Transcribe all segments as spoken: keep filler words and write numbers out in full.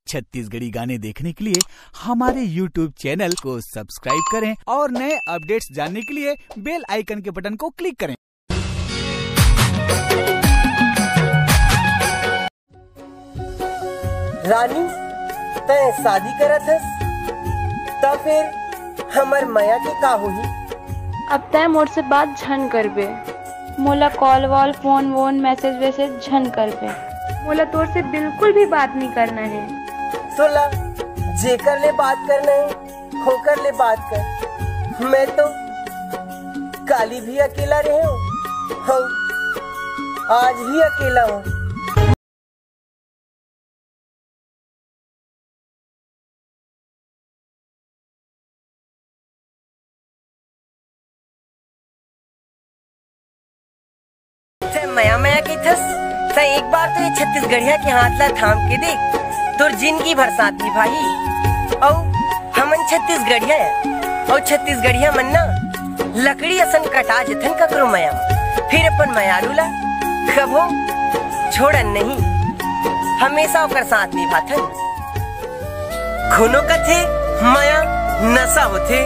छत्तीसगढ़ी गाने देखने के लिए हमारे YouTube चैनल को सब्सक्राइब करें और नए अपडेट्स जानने के लिए बेल आइकन के बटन को क्लिक करें। रानी, तैं शादी करत हस, त फिर हमर मया के का होही? अब तैं मोर से बात झन करबे। मोला कॉल वॉल, फोन वोन, मैसेज वैसेज झन करबे। मोला तोर से बिल्कुल भी बात नहीं करना है। तोला जेकर ले बात करना है, होकर ले बात कर। मैं तो काली भी अकेला रहे हूँ, आज भी अकेला हूँ। तैं मया मया कहिथस, तैं एक बार तो ये छत्तीसगढ़िया के हाथ ला थाम के देख, तोर जिंदगी भर साथ निभाही। अउ हमन छत्तीसगढ़िया हैं, अउ छत्तीसगढ़िया मन ना लकड़ी असन कटा जथन ककरो मया म, फिर अपन मयारू ला कभो छोड़न नहीं, हमेशा ओकर साथ निभाथन। कोनो कथे मया नशा होथे,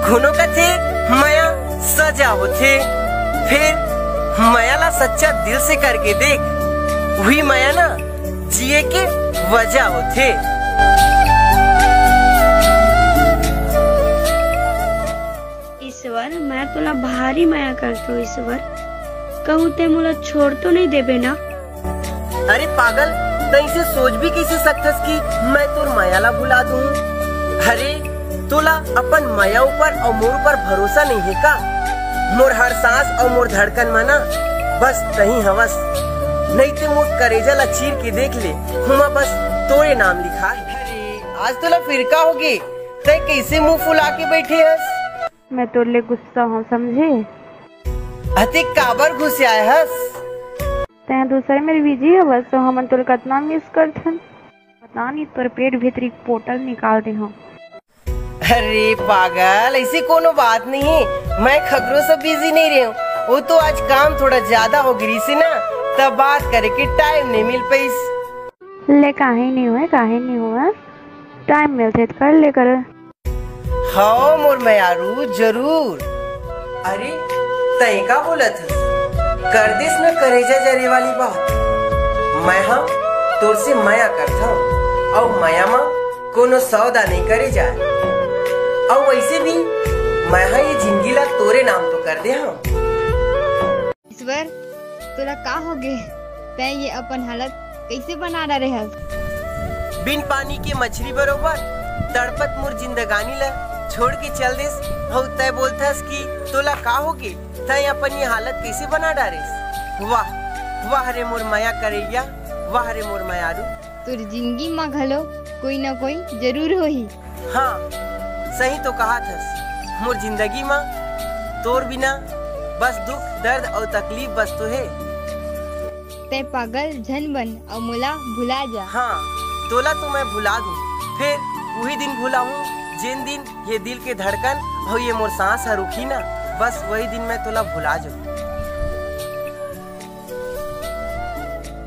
कोनो कथे मया सजा होथे। फिर मया ला सच्चा दिल से करके देख, वही मया ना जिए के वजह होथे। ईश्वर, मैं तोला भारी मया करथों ईश्वर, कहूँ ते मोला छोड़ तो नहीं देबे ना? अरे पागल, तैं इसे सोच भी कैसे सकथस कि मैं तोर मया ला भुला दूँ? अरे, तोला अपन मया ऊपर अउ मोर ऊपर भरोसा नहीं है का? मोर हर सांस अउ मोर धड़कन म ना बस तहीं हवस, नहीं ते मोर करेजा ला चीर के देख ले, हुमा बस तोरे नाम लिखा है। अरे, आज तोला फिर का होगे? तैं कैसे मुंह फुला के बैठे हस? मैं तोर ले गुस्सा हूँ, समझे? अते काबर गुस्साए हस? तैं दूसरे मेर बिजी हवस, तो हमन तोर कतना मिस करथन। पता नहीं तोर पेट भीतरी पोटल निकाल दे हूँ। अरे पागल, ऐसी कोनो बात नहीं है, मैं खगरो से बिजी नहीं रहे हूँ। वो तो आज काम थोड़ा ज्यादा हो गिस ना, तब बात करे के टाइम नहीं मिल पाइस। ले, काहे नहीं हुए, काहे नहीं हुए, टाइम मिलथे त कर ले कर। हव मोर मयारू, जरूर। अरे, तैं का बोलत हस? कर देस न करेजा जरे वाली बात। मैं हा तोर से मया करथव, अउ मया म कोनो सौदा नइ करे जाय। अउ वइसे भी मैं हा ये जिनगी ला तोरे नाम तो कर दे हंव। ईश्वर, तोला का होगे? तैं ये अपन हालत कइसे बना डारे हस? बिन पानी के मछरी बरोबर तड़पत मोर जिंदगानी ल छोड़ के चल देस, अउ तैं बोलथस कि तोला का होगे? तैं अपन ये हालत कइसे बना डारेस? वाह, वाह रे मोर मया करइया, वाह रे मोर मयारू। तोर जिंदगी म घलो कोई न कोई जरूर होही। हाँ, सही तो कहाथस। मोर जिंदगी म तोर बिना बस दुख, दर्द अउ तकलीफ बस तो हे। तैं पागल झन बन अउ मोला भुला जा। हाँ, तोला तो मैं भुला दूं, फेर उही दिन भुलाहूं, जेन दिन ये दिल के धड़कन अउ ये मोर सांस ह रुकही ना, बस वही दिन मैं तोला भुला जाऊं।